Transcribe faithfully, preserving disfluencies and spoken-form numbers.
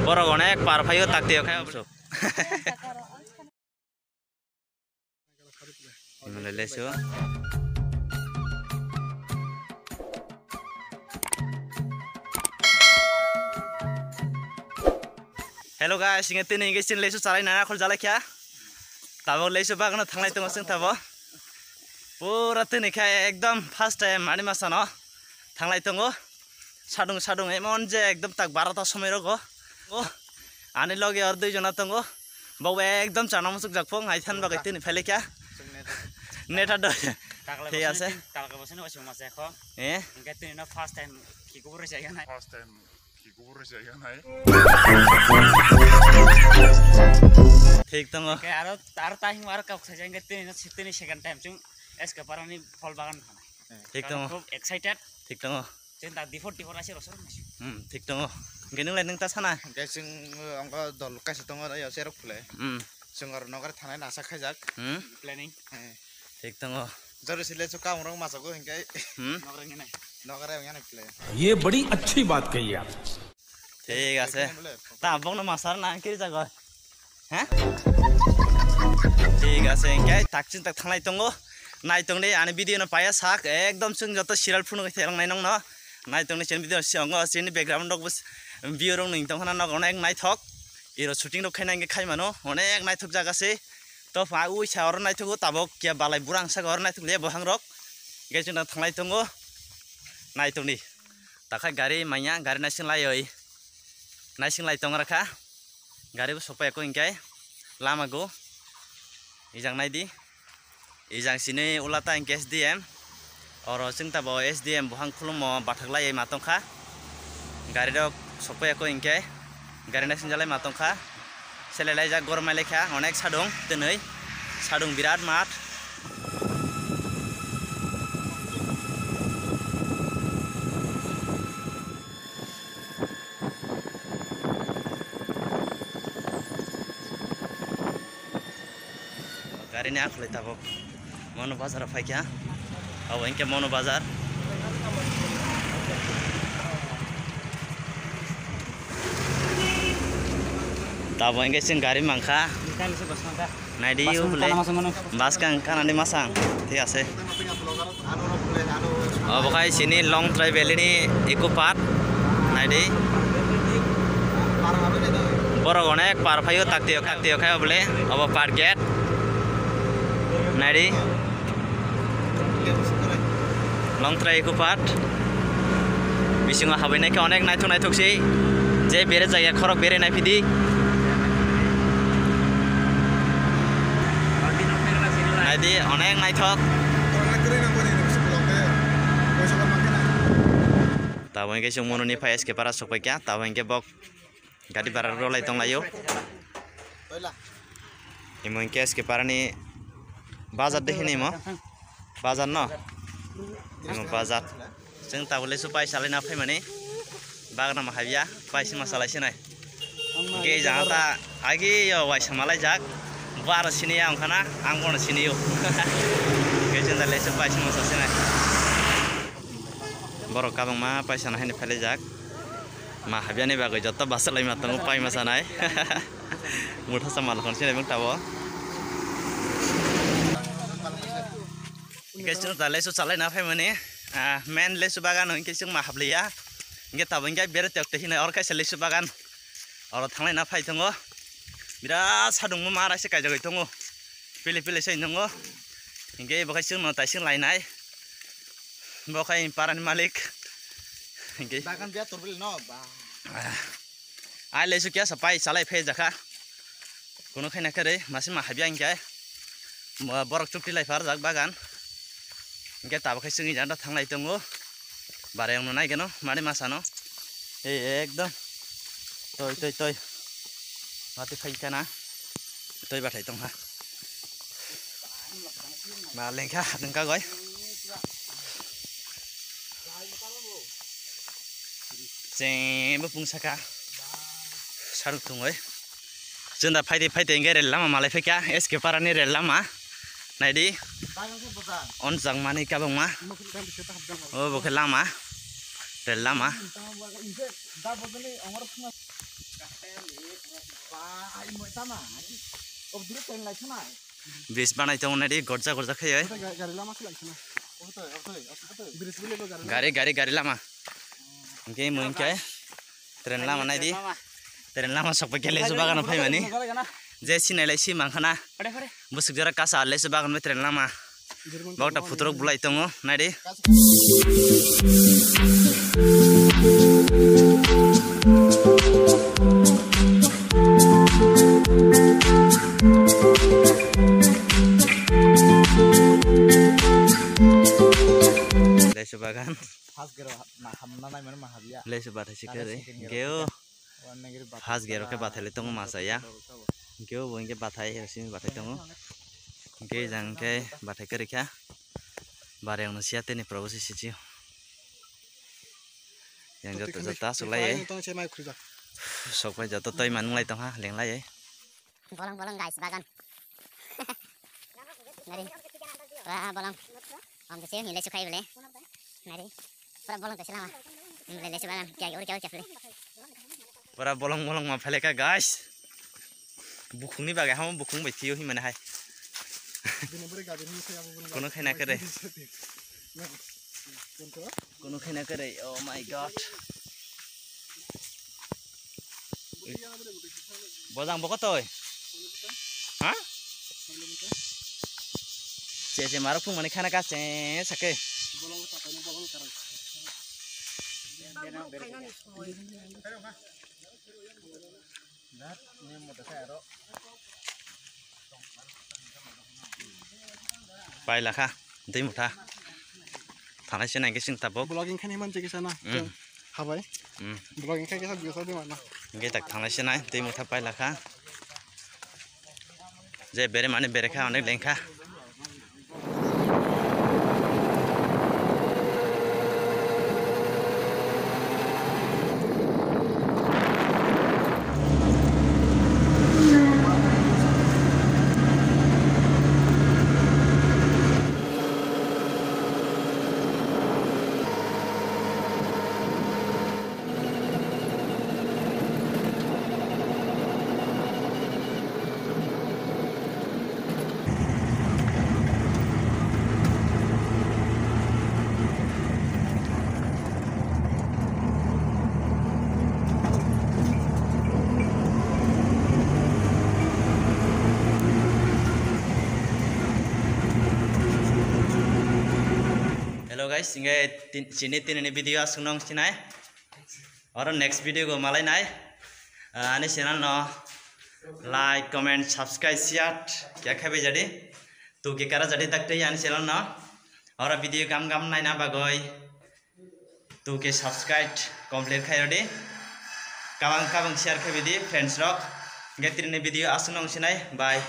Borok onek par phaio, takti o khe. Himlai lesu. Hello guys, inge tini inge sin lesu chalai nana khol jalai kya. Tabok lesu bagano thanglai tongo sing tabo. Pura tini khe ekdom first time ani masano thanglai tongo. Sadung sadung emon je ekdom tak barota somoi rogo. O, ani loge or dui jona tongo. Bo ekdom chana musuk jak phung, hai than bagai tini phailai kha. Neta do. Thik ase. Takla bosini waisung masa kho. Eh? Engke tini no first time ki kubur jai ganai. First time ki kubur jai ganai. Thik tongo. Ke aro tar ta hing aro kok sajai engke tini no tini second time chung S K Parani phol bagan thana. Thik tongo. Khub excited. Thik tongo. Chwng da diphor diphor ase rosor masi. Hmm, thik tongo. Hwnkhe nwng lai nwng ta sana? Hwnkhe chwng, uh, ongko dol kaisa tongo, yo serok phulai. Hmm. Chwng aro nokar thanai nasa khaijak. Hmm. Planning. Eh. Thik tongo. Jori sile chu kaung rok masago hwnkhe. Hmm. Nokar ngenai. Nokar ngenai phulai. Ye badi achhi baat kahi aap. Thik ase. Ta bokno masar na kiri jago. Ha? Thik ase, hwnkhe takchin tak thanglai tongo. Nai tongdi ani video no paya sak, ekdom chwng joto serial phunu khe thelong nai nongno. Nai tongdi chini video si ongo, chini background rok bo s-, view rok nung tong khana nok onek naithok. Iro shooting rok khaina hwnkhe khai mano, onek naithok jaga se. To pha ui sa oro naithok o tabok kya balai burang saka oro naithok le bohang rok. Hwnkhe chwng thanglai tongo. Nai tongdi. Takhai gari manya, gari naising laioi. Naising lai tong rakha. Gari bo sokpai kho hwnkhe lama go. Ijang naidi. Ijang sini ulata hwnkhe S D M. Oro chwng tabo S D M buhang khulumo bathak lai ma tongkha. Gari rok sokpai kho hwnkhe gari naising jalai ma tongkha. Selelaijak gormai laikha onek sadung twnwi. Sadung birat mat. Gari ni akhwlai tabuk Mono Bazar o phaikha. Abo hinkhe Mono Bazar. Tabo hinkhe chwng gari mankha. Naidi bus o bole. Bus kang kanani masang. Thik ase. Obo khai chini Longtrai Valley ni eco park. Naidi. Borok onek par phaio, taktiyo, taktiyo khai obole. Obo park gate. Naidi. Longtrai eco park. Bisingo habai naikhe onek naithok naithok se. Je bere jaya khorok bere naiphidi. Naidi, onek naithok. Tabo hinkhe chwng Mono ni phai S K Para sokpaikha, tabo hinkhe bok gari bara rwlai tonglaio. Imo hinkhe S K Para ni bazar de hini imo. Bazar no? Imo bazar. Chwng tabuk lesu pai salai na phaimani. Bagna ma habya, pai sima salai sinai. Ge jang ta agi yo waisa malai jak. Bo aro sini ya ongkhana, ang bono sini yo. Ge chwng da lesu pai sima sa sinai. Borok kabangma paisa na haini phailai jak. Ma habya ni bagwi joto basa lai ma tongo, pai ma sanai. Mutha sa mal khon sinai bang tabo. Hingke chwng ta lesu chalai na phaimani, ah, main lesu bagan hingke chwng ma habliya. Hingke tabo hingke bere tok te hinai or kaisa lesu bagan. Oro thanglai na phai tongo. Birat sadungmo ma raise kaijagwi tongo. Pili pili se tongo. Hingke bo khai chwng no taising lainai. Bo khai parani malik. Hingke. Bagan biya torbili no ba. Ah. Ai lesu kya sa pai chalai phai jakha. Kuno khaina kare masi ma habya hingke. Mo-, borok chukti lai phar jak bagan. Hingke tabo khai chwng janda thanglai tongo. Bare wngno nai geno mani masano. Ei ekdom. Toi toi toi. Mati phai kana. Toi bathai tongkha. Ma lengkha nungka goi. Chengbo pung saka. Saruk tungoi. Chunda phaide phaide hingke rel lama malai phaikha S K Para ni rel lama. Naidi. On jang mani kabangma. O bo khe lama. Rel lama. Bridge banai tongo nadi gorja gorja khaiye. Gari, gari, gari lama. Hingke mui hingke train lama naidi. Train lama sokpai khe lesu bagano phaimani. Je sinai lai si mangkhana. Busuk jora kasa lesu bagan bai train lama. Bokta phuturok bulai tongo, naidi. Lesu bagan. Lesu bathai sikhe re. Geo. First gear o khe bathai le tongo masa ya. Hingke obo hingke bathai, simi bathai tongo. Hingke jang khe bathai kwrwi kha. Bare wngno siya teni probo se siji. Yang joto joto aswk lai. Sok pai joto toi manung lai tongha, leng lai. Bolong bolong guys, bagan. Nari. Wah, bolong. Om jese nilai sukai bole. Nari. Pura bolong tasi lama. Nilai lesu bagan. Kya ur kya ur kya phle. Pura bolong bolong ma phaleka guys. Bukhungni bagai hamo bukhung bai thiyo himani hai. Kono khaina kere. Kono khaina kere. Oh my God. Bojang bokotoi. Ha? Che che maro phung mani khana ka che sake. Pai lakha, dui mutha. Thanai se nai khe sing tabuk. Vlogging khaini man che kisa na. Hmm. Habai. Hmm. Vlogging khai kisa biyo sa di mana. Hingke tak thanai se nai, dui mutha pai lakha. Je bere mani bere kha, onek leng kha. Hello guys, hingke tin-, chini tinini video aswk nong sinai. Oro next video go malai nai. Ah, ani channel no like, comment, subscribe, share kya khabe jadi. Tu ke kara jadi tak tei ani channel no. Oro video gam gam naina bagoi. Tu ke subscribe complete khai rodi. Kabang kabang share khabe di friends rok. Hingke tinini video aswk nong sinai. Bye.